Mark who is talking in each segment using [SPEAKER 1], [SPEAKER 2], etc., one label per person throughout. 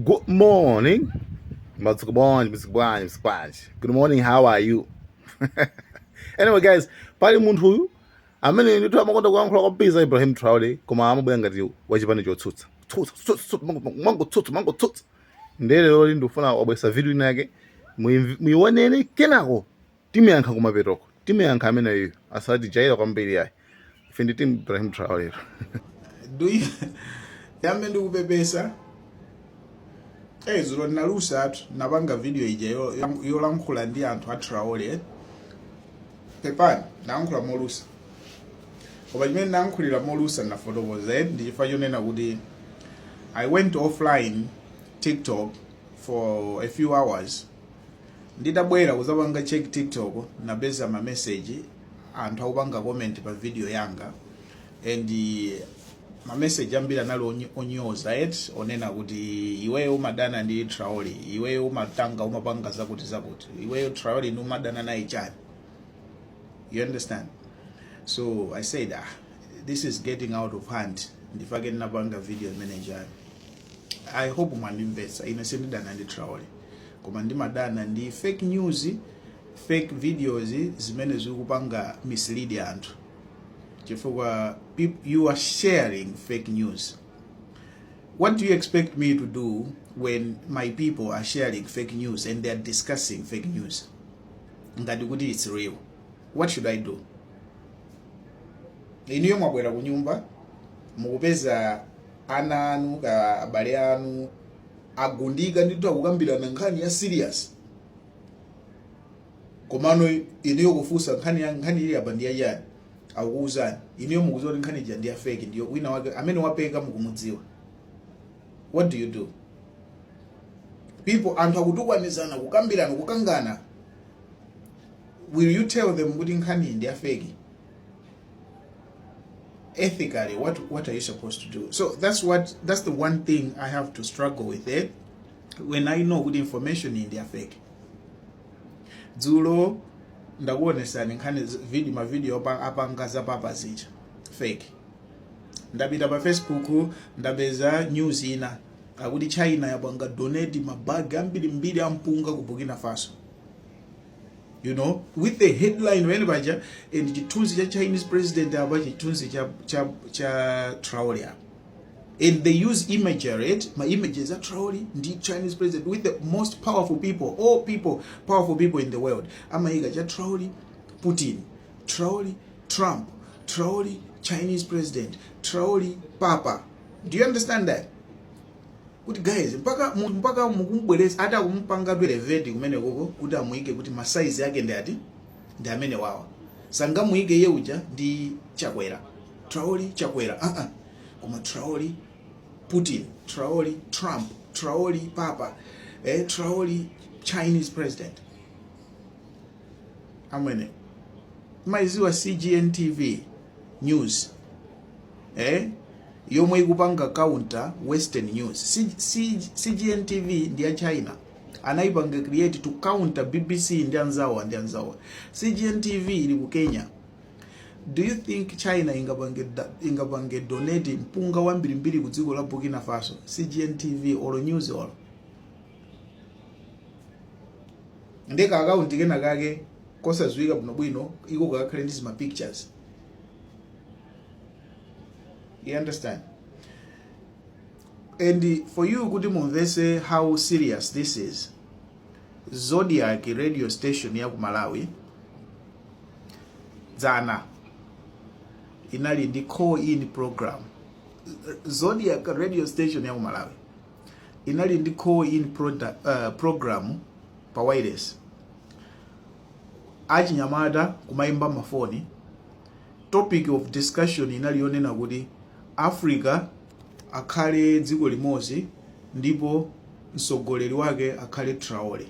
[SPEAKER 1] Good morning. Madzuka bwanji, madzuka bwanji, madzuka bwanji. Good morning, how are you? Anyway guys, pali munthu uyu amene ndithu amakonda kuyankhula kwambiri za Ibrahim Traore, koma amabwera ngati wachipani chotsutsa. Tsutsa, tsutsa, tsutsa, mangotsutsa, mangotsutsa. Ndiye lero ndikufuna wabweretsa video ina yake muionere, kenako timuyankha kumapetoko. Timuyankha ameneyu asatijaira kwambiri ayi. Ife ndi team Ibrahim Traore.
[SPEAKER 2] Do you yambe ndikupepesa. Eh, dzulo ndinalusa atu, napanga video ija yolankhula ndi anthu a Traore. Pepani, nayankhula molusa. Koma chimene nayankhulira molusa, nafotokoza, ndi chifukwa chonena kuti I went offline TikTok for a few hours. Nditabwera kuzapanga check TikTok, napeza ma message, anthu akupanga comment pa video yanga, and ma message ambiri anali onyoza et onena kuti iweyo umadana ndi Traore, iweyo umatanga umapanga zakuti zakuti, iweyo Traore ndi umadana naye chani? You understand? So I said, "Ah, this is getting out of hand." Ndifake ndinapanga video imene chani. I hope mwandimvetsa. Ine sindidana ndi Traore, koma ndimadana ndi fake news, fake videos zimene zikupanga mislead anthu, chifukwa you are sharing fake news. What do you expect me to do when my people are sharing fake news and they are discussing fake news ngati kuti it's real? What should I do? Inuyo mwabwera ku nyumba, mukupeza ana anu ka abale anu agundika ndithu, akukambirana nkhani ya serious, komano inuyo kufunsa nkhani ya nkhani ili apa ndi yachani, akukuwuzani. Inuyo mukudziwa kuti nkhani ija ndi ya fake, ndiyo wina wake amene wapeka mukumudziwa. What do you do? People, anthu akutukwanizana, kukambirana, kukangana. Will you tell them kuti nkhani ndi ya fake? Ethically, what are you supposed to do? So that's the one thing I have to struggle with it when I know kuti information ndi ya fake. Dzulo ndakuonesani nkhani video, ma video apanga za papa zija, fake. Ndapita pa Facebook, ndapeza news ina akuti China yapanga donate mabagi ambirimbiri ampunga ku Burkina Faso, with the headline pamene paja and chithunzi cha Chinese president apa, chithunzi cha Traore apa, and they use imagery, right? Ma images a Traore ndi Chinese president with the most powerful people, all people, powerful people in the world. Amayika cha Traore, Putin, Traore, Trump, Traore, Chinese president, Traore, papa. Do you understand that? Kuti guys, mpaka mukumbweresa ati akumupanga elevate kumene koko kuti amuyike kuti ma size ake ndi ati, ndi amene wawa. Sangamuyike iye uja ndi Chakwera, Traore, Chakwera, uh -uh. Koma Traore, Putin, Traore, Trump, Traore, papa, Traore, Chinese president. Amwene, maiziwa CGN TV news, yomwe ikupanga counter Western news. CGN TV ndi ya China, anayipanga create to counter BBC ndi anzawa ndi anzawa. CGN TV ili ku Kenya. Do you think China ingapange donate mpunga wambirimbiri ku dziko la Burkina Faso, CGN TV olo news olo ndeka account kena kake kosadziwika bwinobwino iko kakakhale ndi zima pictures? You understand? And for you kuti mumvese how serious this is, Zodiac radio station ya ku Malawi dzana inali ndi call in program. Zodiac radio station ya ku Malawi inali ndi call in program pa wireless, achinyamata kumayimba mafoni. Topic of discussion inali yonena kuti Africa akhale dziko limodzi ndipo mtsogoleri wake akhale Traore.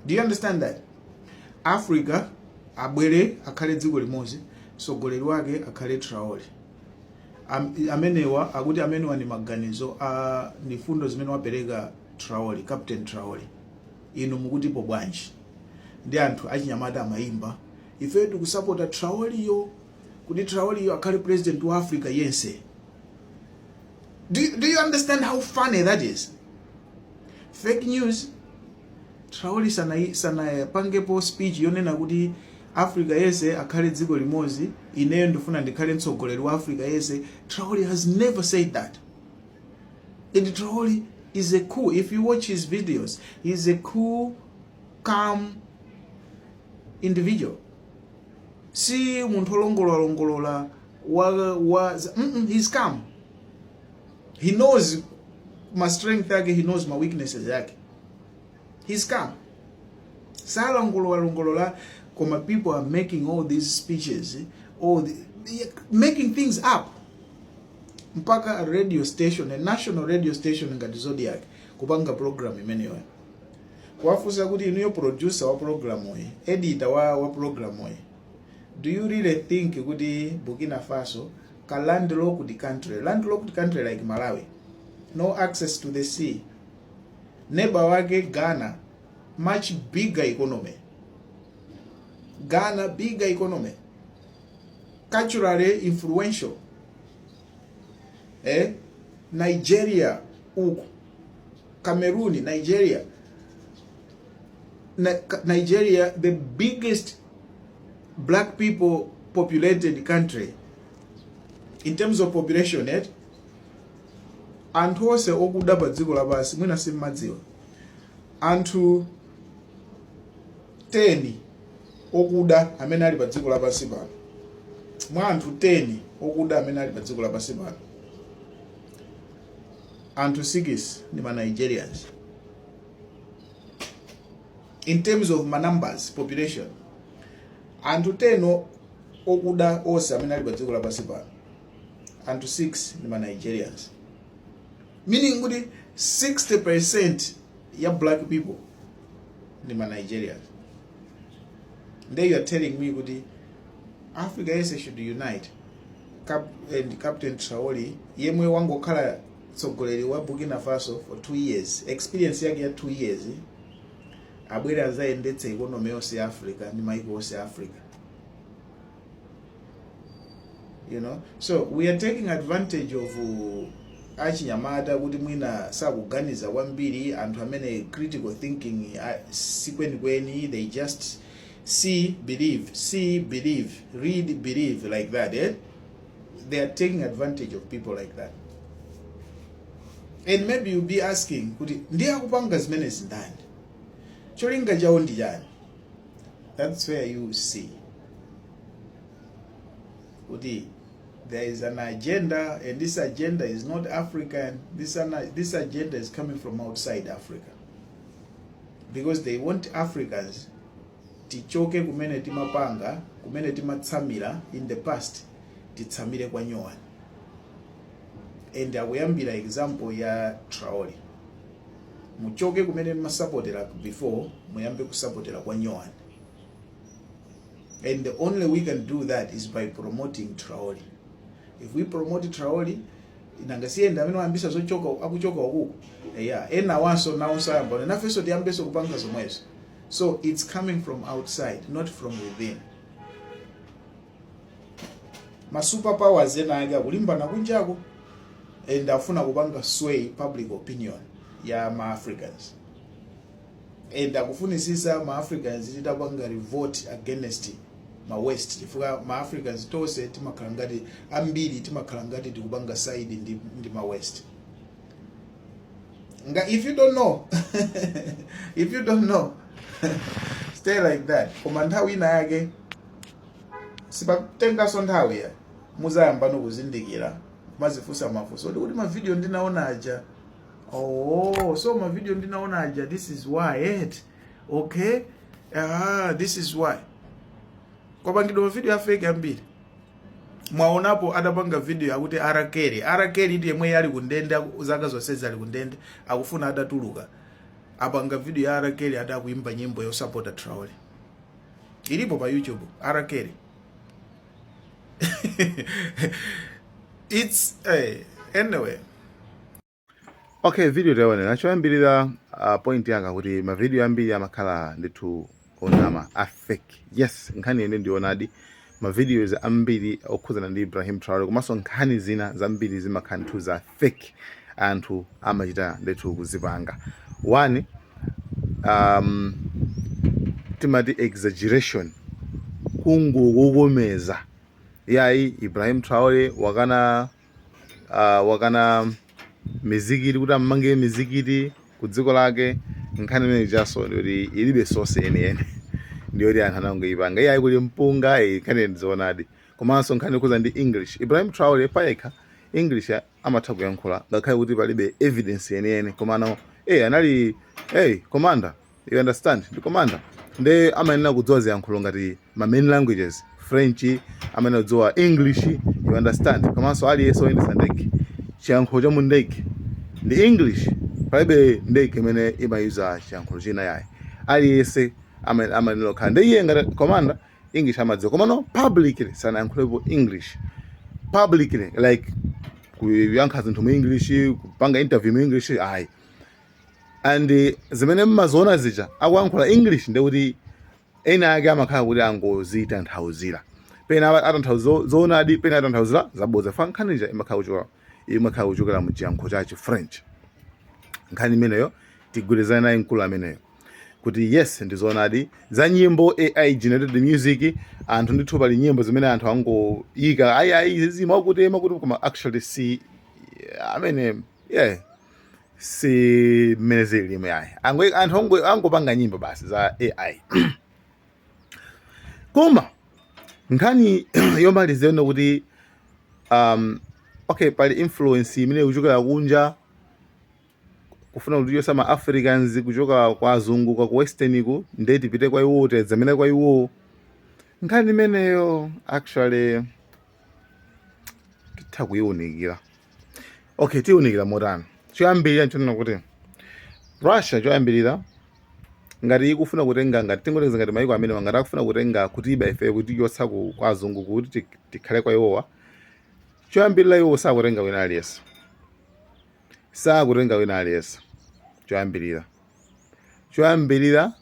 [SPEAKER 2] Do you understand that? Africa abwere akhale dziko limodzi, mtsogoleri wake akhale Traore. Amenewa akuti amenewa ni maganizo a ni fundo zimene wapereka Traore, Captain Traore. Inu mukutipo bwanji? Ndi anthu achinyamata amayimba, ife tikusapota Traoreyo kuti Traoreyo akhale president wa Africa yense. Do you understand how funny that is? Fake news. Traore sanapangepo speech yonena kuti Africa yese akhale dziko limodzi, ineyo ndifuna ndikhale mtsogoleri wa Africa yese. Traore has never said that. And Traore is a cool, if you watch his videos, he's a cool, calm individual. Si munthu olongolola wa he's calm. He knows my strength yake, he knows my weaknesses yake. He's calm. Salongolola, koma people are making all these speeches, making things up. Mpaka a radio station, a national radio station ngati Zodiac, kupanga program imeneyo. Kuwafunsa kuti inuyo producer wa program iyi, editor wa program iyi, do you really think kuti Burkina Faso ka landlocked country like Malawi, no access to the sea, neighbor wake Ghana, much bigger economy, Ghana bigger economy, culturally influential, Nigeria uku, Cameroon, Nigeria, Nigeria, the biggest black people populated country in terms of population, Anthu onse okuda pa dziko lapansi, mwina simmadziwa, anthu 10 okuda amene ali pa dziko lapansi pano, mwa anthu 10 okuda amene ali pa dziko lapansi pano, anthu 6 ndi ma Nigerians in terms of ma numbers population. Anthu 10 okuda onse amene ali pa dziko lapansi pano, anthu 6 ndi ma Nigerians, meaning kuti 60% ya black people ndi ma Nigerians. Then you are telling me kuti Africa yese should unite. And Captain Traore yemwe wangokhala tsogoleri wa Burkina Faso for 2 years, experience yake ya 2 years, abwere azayendetse economy yonse ya Africa ndi maiko onse ya Africa. So we are taking advantage of achinyamata kuti mwina sakuganiza kwambiri, anthu amene critical thinking sikwenikweni, they just see, believe, see, believe, read, believe like that? They are taking advantage of people like that. And maybe you'll be asking kuti ndiye akupanga zimenezi ndani, cholinga chawo ndi chani? That's where you see kuti there is an agenda, and this agenda is not African. This agenda is coming from outside Africa, because they want Africans tichoke kumene timapanga, kumene timatsamira in the past, titsamire kwa nyowani. And akuyambira example ya Traore, muchoke kumene masapotera before, muyambe kusapotera kwa nyowani. And the only we can do that is by promoting Traore. If we promote Traore, inangasiyenda amene wayambisa zochoka, akuchoka ukuku, yeah, ena wanso nawonso ayamba, nafenso tiyambenso kupanga zomwezo. So it's coming from outside, not from within. Ma superpowers ena ake akulimbana kunjako and afuna kupanga sway public opinion ya ma Africans, and akufunisisa ma Africans titapanga revolt against ma West, chifukwa ma Africans tonse timakhala ngati, ambiri timakhala ngati tikupanga side ndi ma West. Nga if you don't know, if you don't know, stay like that. Koma nthawi ina yake, sipatenganso nthawi ya muzayambano kuzindikira, mazifunsa mafunso kuti ma video ndinaona aja, oh, so ma video ndinaona aja, this is why it, okay, ah, this is why kwapangidwa ma video a fake ambiri. Mwaonapo adapanga video akuti R. Kelly, R. Kelly ndi yemwe ali kundende, zaka zonse ali kundende, akufuna adatuluka, apanga video ya R. Kelly adakuimba nyimbo yosapota Traore, ilipo pa YouTube, R. Kelly. It's anyway.
[SPEAKER 1] Okay, video taonera. Choyambirira, point yanga kuti ma video ambiri amakhala ndithu onama, a fake. Yes, nkhani ine ndionadi. Ma videos ambiri okhudzana ndi Ibrahim Traore komanso nkhani zina zambiri zimakhala ndithu za fake, anthu amachita ndithu kuzipanga. One, timati exaggeration, kungokokomeza. Yayi, Ibrahim Traore wakana mizikiti, kuti ammange mizikiti ku dziko lake. Nkhani imene ijaso ndiyoti ilibe source yeniyeni, ndiyoti anthu anangoyipanga. Iyayi, kuli mpunga, nkhani ndizionadi. Komanso nkhani yokhuza ndi English, Ibrahim Traore payekha English amatha kuyankhula, ngakhale kuti palibe evidence yeniyeni. Komano anali commander, you understand? Ndi commander, nde amayenera kudziwa ziyankhulo ngati ma main languages, French, amayenera kudziwa English, you understand? Komanso aliyense oyendetsa ndege, chiyankhulo cha mu ndege ndi English. Palibe ndege imene imayuza chiyankhulo china, yayi. Aliyense amayenera kukhala ndi iye ngati commander, English amadziwa. Komano publicly sanayankhulepo English publicly, like kuyankha zinthu mu English, kupanga interview mu English, ayi. And zimene mmaziona zija akuyankhula English, ndekuti ena ake amakhala kuti angozitanthauzira, pena atanthauza zoonadi, pena atanthauzira zabodza. Fa nkhani ija imakhala kuchokera mu chiyankhulo cha French. Nkhani imeneyo tigwirizane naye mkulu ameneyo kuti yes, ndizoonadi. Za nyimbo, AI generated music, anthu ndithu pali nyimbo zimene anthu angoyika, ayi ayi, zimakuti makuti, koma actually si amene, yeah, si mmene zilimo, yayi. Anthu angopanga nyimbo basi za AI. Koma nkhani yomaliza yona kuti okay, pali influence imene ikuchokera kunja kufuna kutichosa ma Africans kuchoka kwa azungu, kwa ku Western ku, nde tipite kwa iwo, tiyedzamene kwa iwo. Nkhani imeneyo actually titha kuyiwunikira. Okay, tiyiwunikira motani? Choyambirira nchonena kuti Russia, choyambirira, ngati ikufuna kutenga, ngati tingotengeza ngati maiko amene ngati akufuna kutenga, kutiba ife, kutichotsa kwa azungu kuti tikhale kwa iwowa, choyambirira iwo sakutenga wina aliyense, sakutenga wina aliyense. Choyambirira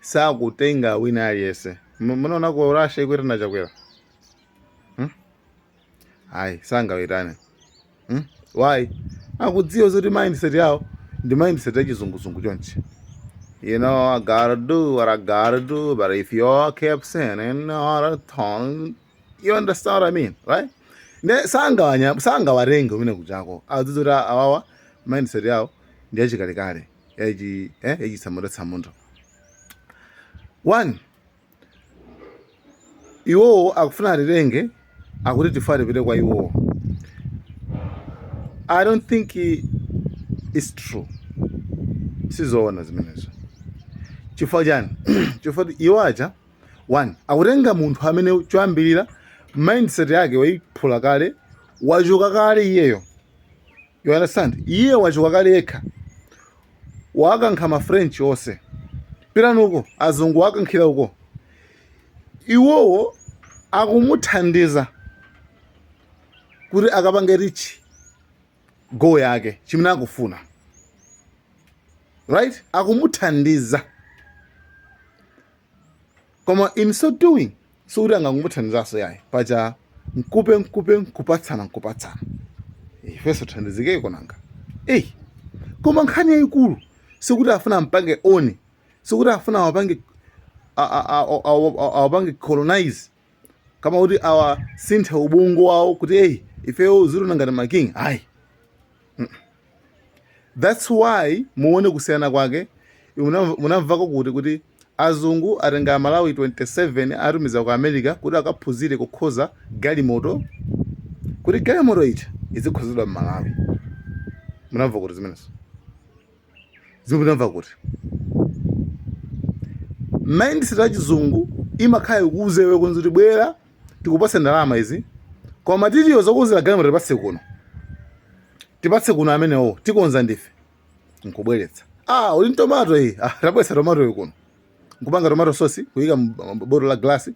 [SPEAKER 1] sakutenga wina aliyense. Munaona ku Russia ikuitana Chakwera, Ayi, sangawitane, Why? Akudziwa zoti mindset yawo ndi mindset yachizunguzungu chonchi. You know, I gotta do what I gotta do, but if you all kept saying all the time, you understand what I mean, right? Ne sangawanya, sangawarenga umene kuchako. Adziwa kuti awawa mindset yawo ndi yachikalekale, yachitsamunda. One, iwowo akufuna atitenge, akuti tifa tipite kwa iwowo. I don't think it's true. Sizoona zimenezo. Chifukwa chani? Chifukwa kuti iwo aja, one, akutenga munthu amene choyambirira mindset yake wayiphula kale, wachoka kale iyeyo, you understand? Iye wachoka kale yekha, wakankha ma French onse, pirani uko, azungu wakankhira uko. Iwowo akumuthandiza kuti akapange reach goal yake, chimene akufuna, right? Akumuthandiza, koma in so doing sikuti angangomuthandizanso, yayi. Paja nkupe nkupe, nkupatsana nkupatsana, ifenso thandizikeko nanga eyi. Koma nkhani yayikulu sikuti afuna mpange own, sikuti afuna awapange awapange colonize, kama kuti awasinthe ubongo wawo kuti eyi, ifeyo zilona ngati ma king, ayi. That's why muone kusiyana kwake. Munamvako kuti azungu atenga Malawi 27, atumiza ku America kuti akaphunzire kukhoza galimoto, kuti galimoto ija izikhozedwa m'Malawi. Munamva kuti zimenezo? Munamva kuti mindset ya chizungu imakhala ikuuza iwe kunzi kuti bwera tikupatse ndalama izi, koma materials zokonzera galimoto tipatse kuno, tipatse kuno, amenewo tikonza ndife. Nkubweretsa, ah, uli tomato iyi, ah, tabweretsa tomato iyi kuno, nkupanga tomato sauce, kuyika botolo la glasi,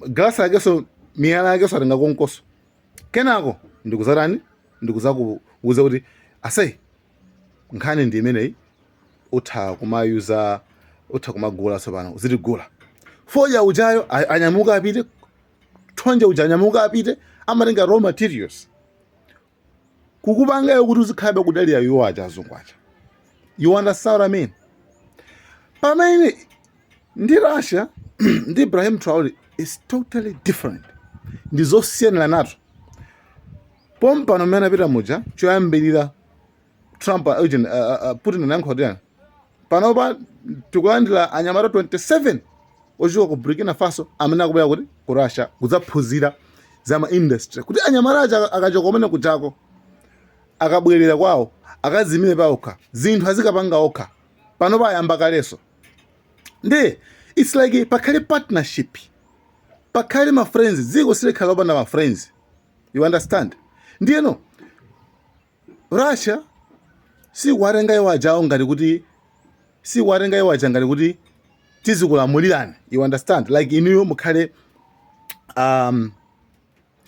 [SPEAKER 1] glasi yakenso, miyala yakenso atenga konkoso. Kenako ndikuzatani? Ndikuzakuuza kuti asai, nkhani ndi imeneyi, utha kumayuza, utha kumagula tsopano, uzitigula. Fodya ujayo anyamuka apite, thonje uja anyamuka apite, amatenga raw materials kukupangayo kuti uzikhalabe kudalira iwo aja, azungu aja. You understand what I mean? Pamene ndi Russia ndi Ibrahim Traore is totally different, ndi zosiyanira nato. Pompano mmene apita muja, choyambirira Trump, Putin anayankha kuti panopa tikulandira anyamata 27 ochoka ku Burkina Faso amene akubwera kuti ku Russia kudzaphunzira za ma industry, kuti anyamata aja akachoka kumene kujako, akabwerera kwawo, akazimire paokha, zinthu azikapanga okha. Panopa ayamba kaleso. Ndi it's like pakhale partnership, pakhale ma friends. Dziko silikhala lopanda ma friends, you understand? Ndiyeno Russia sikuwatenga iwo ajawo ngati kuti, sikuwatenga iwo aja ngati kuti tizikulamulirani, you understand? Like inuyo mukhale,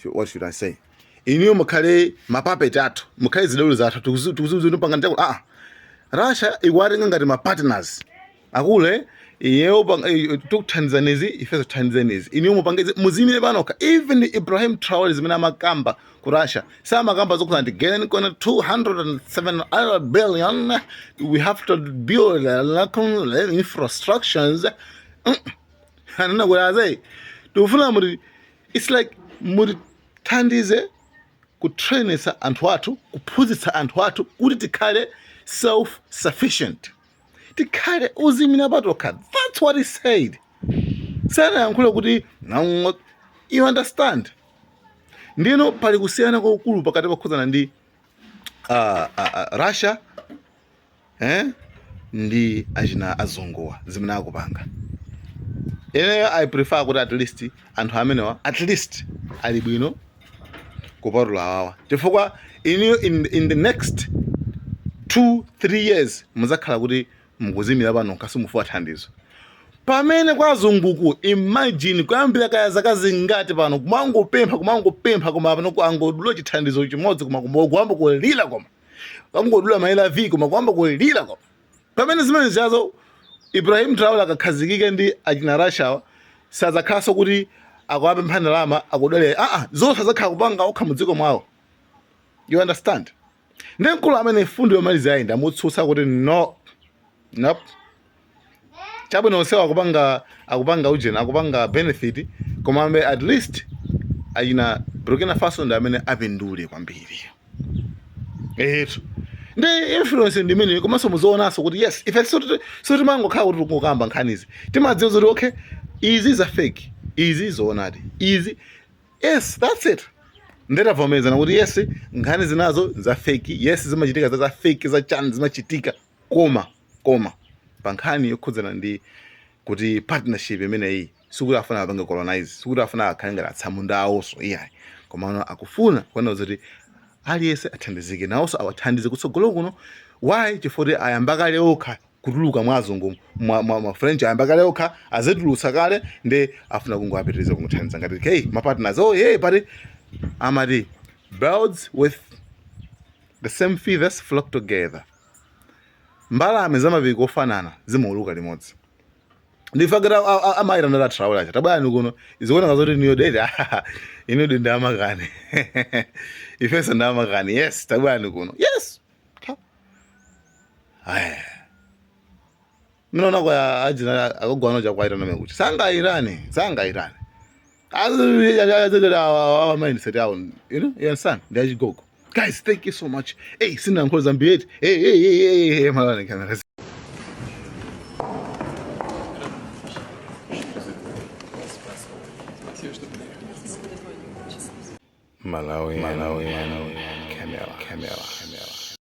[SPEAKER 1] what should I say, inuyo mukhale mapapeti athu, mukhale zidaulo zathu, tikuziuzipanga ndiko. Ah, Russia ikuwatenga ngati ma partners akule iyeyo, tikuthandizanizi, ife tikuthandizanizi, inuyo mupange, muzimire panokha. Even Ibrahim Traore, zimene amakamba ku Russia, samakamba zokhuza ndi gain kona 207 billion, we have to build infrastructures. Anena kuti aze tikufuna muti, it's like mutithandize kutrainisa anthu athu, kuphunzitsa anthu athu kuti tikhale self sufficient, tikhale uzimira patokha. That's what he said. Sanayankhule kuti, you understand? Ndino pali kusiyana kwakukulu pakati pakhudzana ndi Russia ndi achina azunguwa zimene akupanga. Ineyo I prefer kuti at least anthu amenewa at least ali bwino kupatula awawa, chifukwa iniyo in the next 2 3 years muzakhala kuti mukuzimira pano, simufuna thandizo. Pamene kwa azunguku, imagine kuyambira kaya zaka zingati pano kumangopempha, kumangopempha, koma pano angodula chithandizo chimodzi, koma kuyamba kulira, koma angodula ma ARV, koma kuyamba kulira. Koma pamene zimene zichazo, Ibrahim Traore akakhazikike ndi achina Russia, sadzakhalanso kuti akuwapempha ndalama, akudalira. Aa, zonse azakhala kupanga okha mudziko mwawo, you understand? Ndi mkulu amene fundo yomaliza ayi ndamutsutsa kuti no, nope. Chabwino, onsewo akupanga ujeni, akupanga benefit, koma ambe at least achina Burkina Faso ndi amene apindule kwambiri etu. Ndi influence ndi imeneyo. Komanso muzionanso kuti yes, ife sitimangokhala kuti tikungokamba nkhanizi, timadziwa zoti okay, izi za fake, izi zoonadi izi. Yes, that's it. Ndetavomerezana kuti yes, nkhani zinazo za fake, yes, zimachitika za fake, za chani zimachitika, koma pa nkhani yokhudzana ndi kuti partnership imeneyi, sikuti afuna apange colonize, sikuti afuna akhale ngati atsamunda awonso, iyayi, komano akufuna kuona kuti aliyense athandizike, nawonso awathandize kutsogolo kuno. Why? Chifukwa kuti ayamba kale okha kutuluka mwa azungu, mwa French, ayamba kale okha, azitulutsa kale, ndi afuna kungoapitiriza kumuthandiza ngati hey, ma partners. Oh hey, pati amati birds with the same feathers flock together, mbalame zamapiko ofanana zimauluka limodzi. Ndifakira amayitana Traore acha, tabwerani kuno, zikuoneka zoti niyo dete, inu ndi amakani, ifenso ndi amakani, yes, tabwerani kuno, yes. Aya, minaona kwa ajina akagwana chakwayitana mekuti sangayirane, sangayirane our mindset yawo, you understand? Ndi achigogo. Guys, thank you so much. Hey, sina nkhoza zambiri. Hey, hey, hey, hey, hey, malani camera. Malawi, Malawi, Malawi, Camera, Camera, Camera.